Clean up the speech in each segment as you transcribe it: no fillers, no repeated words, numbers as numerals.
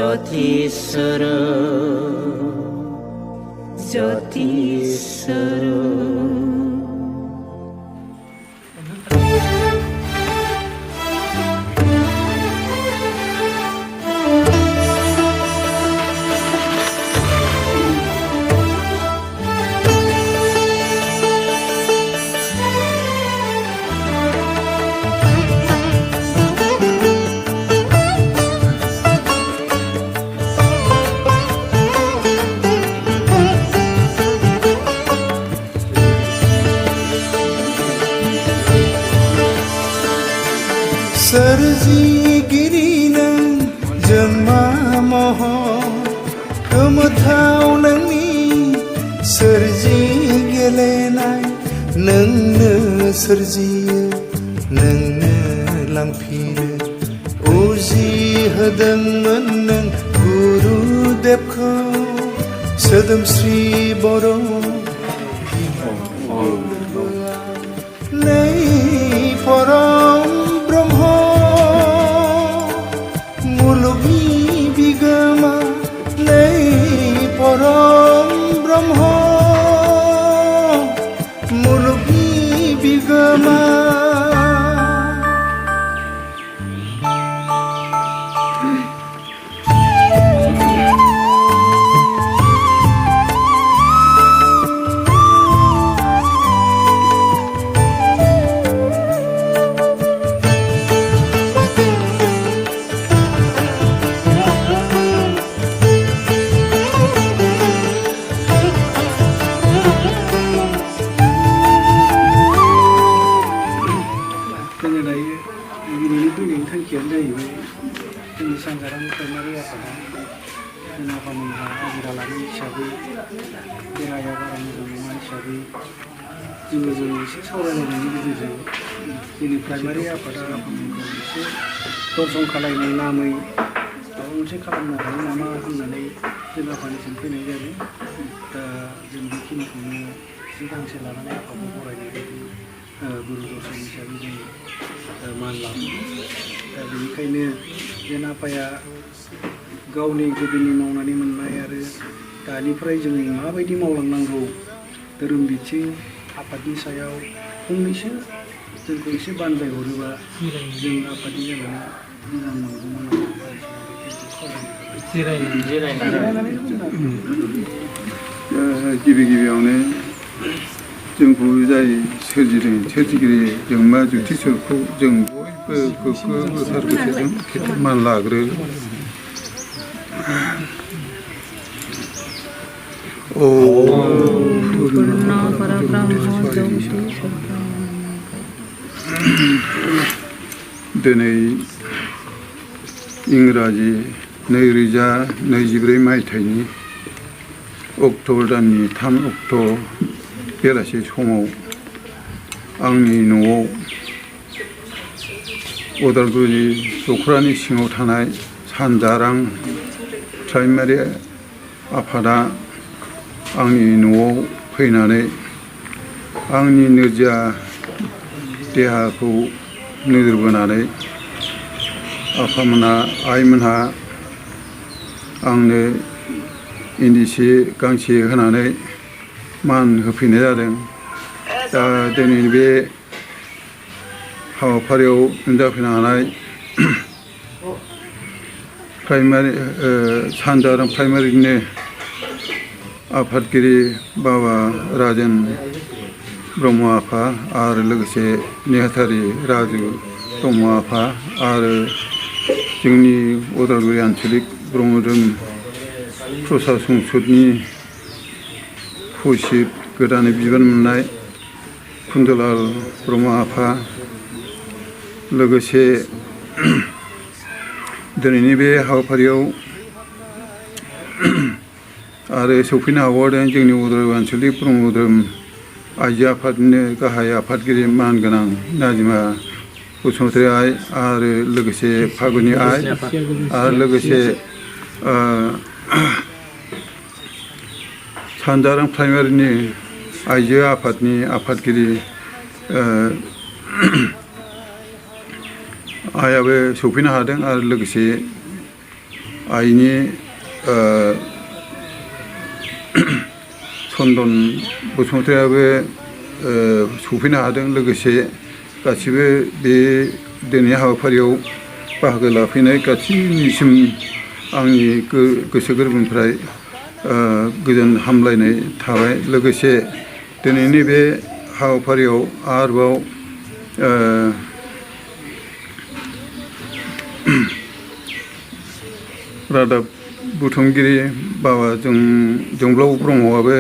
ज्योतिस्वरूप सोरजिगिरि नों जोंमा महर गोमोथाव नोंनि सोरजि गेलेनाय नोंनो सोरजियो नोंनो लांफिनो उजिहोदोंमोन नों गुरुदेवखौ सोदोमस्रि बर' नै परम ब्रह्म मुलुगनि बिगोमा नै परम ब्रह्म मुलुगनि बिगोमा थांखियानो जाहैबाय जोंनि सानजारां प्राइमारि आफादा जोंना आफामोनहा आजिरा लानाय हिसाबै देहाया बारा मोजां नङा हिसाबै जों एसे सावरायलायनायनि गेजेरजों जोंनि प्राइमारि आफादा आफामोनखौ एसे दर्शन खालामनाय नामै माबा मोनसे खालामनो हायो नामा होननानै जों आफानिसिम फैनाय जादों। दा जों बेखिनिखौनो एसे गांसे लानानै आफाखौ बरायनाय बायदि गुरु दर्शन हिसाबै जों मान लादों। दा बेनिखायनो जेन आफाया गावनि गोदोनि मावनानै मोननाय आरो दानिफ्राय जों माबायदि मावलांनांगौ धोरोम बिथिं आफादनि सायाव फंनैसो जोंखौ एसे बानजाय हरोबा जों आफादनि जानानै मोजां मोनगौमोन गिबि गिबियावनो जोंखौ जाय सोरजिदों सोरजिगिरि जोंमा जुक्तिसरखौ जों बयबो गोग्गो गोथार गोसोजों मान लाग्रो। दिनै इंराजि 2024 मायथाइनि अक्ट'बर दाननि 3 अक्ट' बेलासि समाव आंनि न'आव उदालगुरि दख'रानि सिङाव थानाय सानजारां प्राइमारि आफादा आंनि न'आव फैनानै आंनि नोरजिया देहाखौ नोजोर बोनानै आफामोनहा आइमोनहा आंनो इन्दि सि गांसे होनानै मान होफैनाय जादों। दा दिनै बे हाबाफारियाव नुजाफैनो हानाय सानजारां प्राइमारिनि आफादगिरि बाबा राजेन ब्रह्म आफा आरो लोगोसे नेहाथारि राजु ब्रह्म आफा आरो जोंनि उदालगुरि आन्चलिक ब्रह्म धोरोम प्रसार संसदनि सचिब गोदानै बिबान मोननाय कुन्दलाल ब्रह्म आफा लोगोसे दिनैनि बे हाबाफारियाव आरो सौफैनो हाबावदों जोंनि उदालगुरि आन्चलिक ब्रह्म धोरोम आइजो आफादनिनो गाहाय आफादगिरि मानगोनां नाजिमा बसुमतारी आइ आरो लोगोसे फागुनि आइ आरो लोगोसे सानजारां प्राइमारिनि आइजो आफादनि आफादगिरि आइयाबो सौफैनो हादों आरो लोगोसे 아이니 선돈 बसुमतारियाबो सफैनो हादों लोगोसे गासिबो बे दिनै हाबाफारियाव बाहागो लाफैनाय गासैनिसिम आंनि गोसो गोरबोनिफ्राय गोजोन हामलायनाय थाबाय लोगोसे दिनैनि बे हाबाफारियाव आरोबाव रादाब बुथुमगिरि बाबा जोंब्लाव ब्रह्मआबो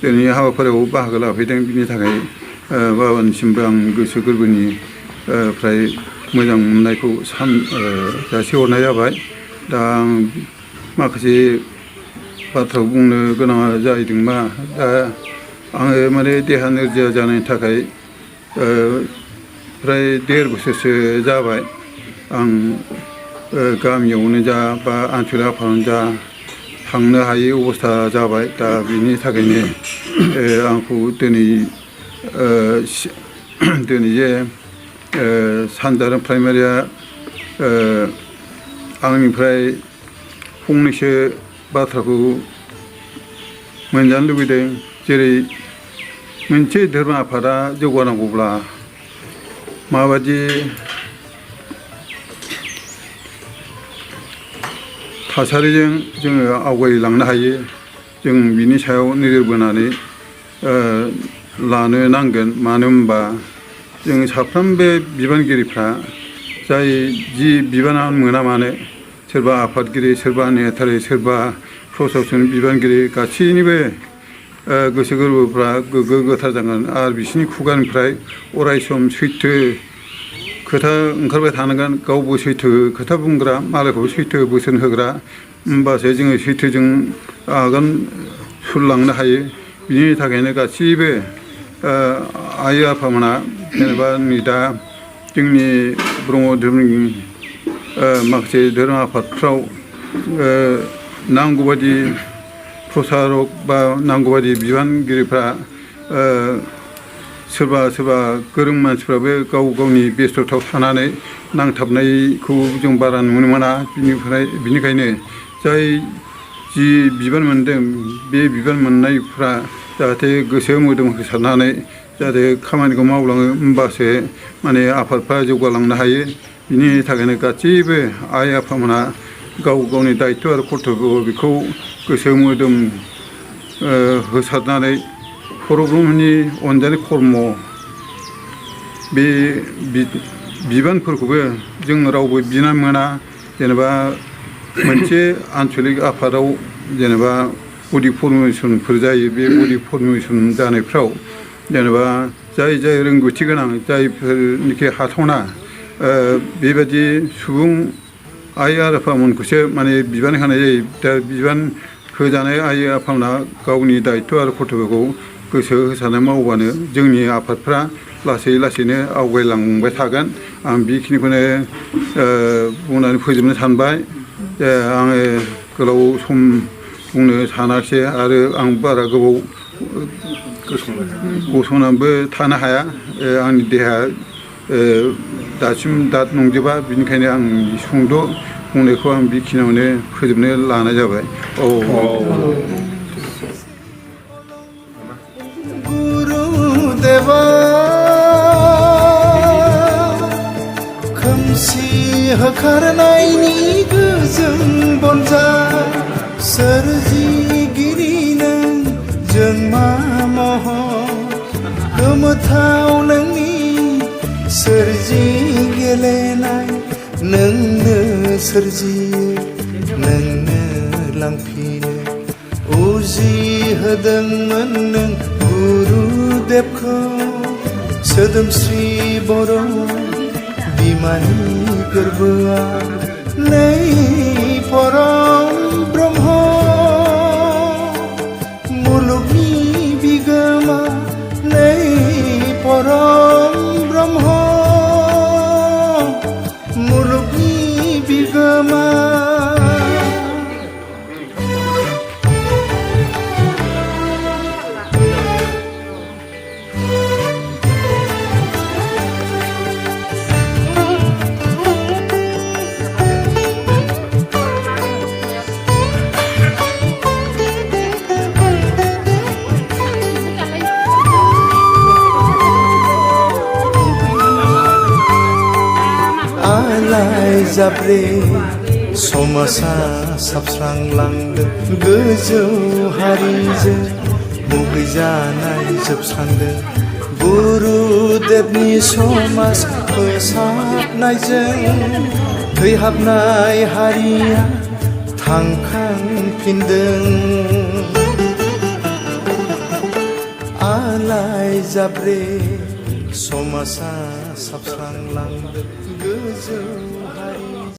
दिनै हाबाफारियाव बाहागो लाफैदों बिनि थाखाय बाबानिसिमबो आं गोसो गोरबोनि फ्राय मोजां मोननायखौ जासिहरनाय जाबाय दा आं माखासे बाथ्रा बुंनो गोनाङा जाहैदों मा दा आङो माने देहा नोरजिया जानायनि थाखाय फ्राय 1.5 बोसोरसो जाबाय आं गामियावनो जा बा आनसलिक आफादावनो जा थांनो हायै अबस्था जाबाय दा बिनि थाखायनो आंखौ दिनै जे सानजारां प्राइमारिया आंनिफ्राय फंनैसो बाथ्राखौ मोनजानो लुबैदों जेरै मोनसे धोरोम आफादा जौगानांगौब्ला माबायदि थासारिजों जोङो आवगायलांनो हायो जों बिनि सायाव नोजोर बोनानै लानो नांगोन मानो होनबा जों साफ्रोमबो बिबानगिरिफ्रा जाय जि बिबाना मोना मानो सोरबा आफादगिरि सोरबा नेहाथारि सोरबा प्रशासन बिबानगिरि गासैनिबो गोसो गोरबोफ्रा गोग्गो गोथार जागोन आरो बिसोरनि खुगानिफ्राय अरायसम सैथो खोथा ओंखारबाय थानांगोन गावबो सैथो खोथा बुंग्रा मालायखौबो सैथो बोसोन होग्रा होमबासो जोङो सैथोजों आगान सुरलांनो हायो बिनि थाखायनो गासैबो आइ आफामोना जेनेबा नै दा जोंनि ब्रह्म धोरोमनि माखासे धोरोम आफादफ्राव नांगौबादि प्रसारक बा नांगौबादि बिबानगिरिफ्रा सोरबा गोरों मानसिफ्राबो गाव गावनि बेस्थ'थायाव थानानै नांथाबनायखौ जों बारा नुनो मोना बिनिखायनो जाय जि बिबान मोनदों बे बिबान मोननायफ्रा जाहाथे गोसो मोदोम होसारनानै जाहाथे खामानिखौ मावलाङो होमबासो माने आफादफ्रा जौगालांनो हायो बिनि थाखायनो गासैबो आइ आफामोनहा गाव गावनि दायित्व आरो कर्तब्य बेखौ गोसो मोदोम होसारनानै बर' ब्रह्मनि अनजालि खर्म बे बिबानफोरखौबो जों रावबो बिना मोना जेनेबा मोनसे आनसलिक आफादाव जेनेबा बडि फर्मेसनफोर जायो बे बडि फर्मेसन जानायफ्राव जेनेबा जाय रोंगौथि गोनां जायफोरनिखि हाथावना बेबायदि सुबुं आइ आफामोनखौसो माने बिबान होनाय जायो दा बिबान होजानाय आइ आफामोना गावनि दायित्व आरो कर्तब्यखौ गोसो होसारनाय मावबानो जोंनि आफादफ्रा लासैनो आवगायलांबाय थागोन आं बेखिनिखौनो बुंनानै फोजोबनो सानबाय आङो गोलाव सम बुंनो सानाखिसै आरो आं बारा गोबाव गसंनानैबो थानो हाया आंनि देहाया दासिम दाद नंजोबा बिनिखायनो आंनि सुंद' बुंनायखौ आं बेखिनियावनो फोजोबनो लानाय जाबाय गुरुदेवा खोमसि होखारनायनि गोजों बनजा सोरजिगिरि नों जोंमा महर गोमोथाव नोंनि सोरजि गेलेनाय नोंनो सोरजियो नोंनो लांफिनो उजिहोदोंमोन नों गुरुदेवखौ सोदोमस्रि बर' बिमानि गोरबोआ नै परम ब्रह्म मुलुगनि बिगोमा नै परम ब्रह्म मुलुगनि बिगोमा जाब्रे समाजा साबस्रांलांदों गोजौ हारिजों मुगैजानाय जोबस्रांदों गुरुदेवनि समाज फोसाबनायजों थैहाबनाय हारिया थांखांफिनदों आलाय जाब्रे समाजा साबस्रांलांदों गोजौ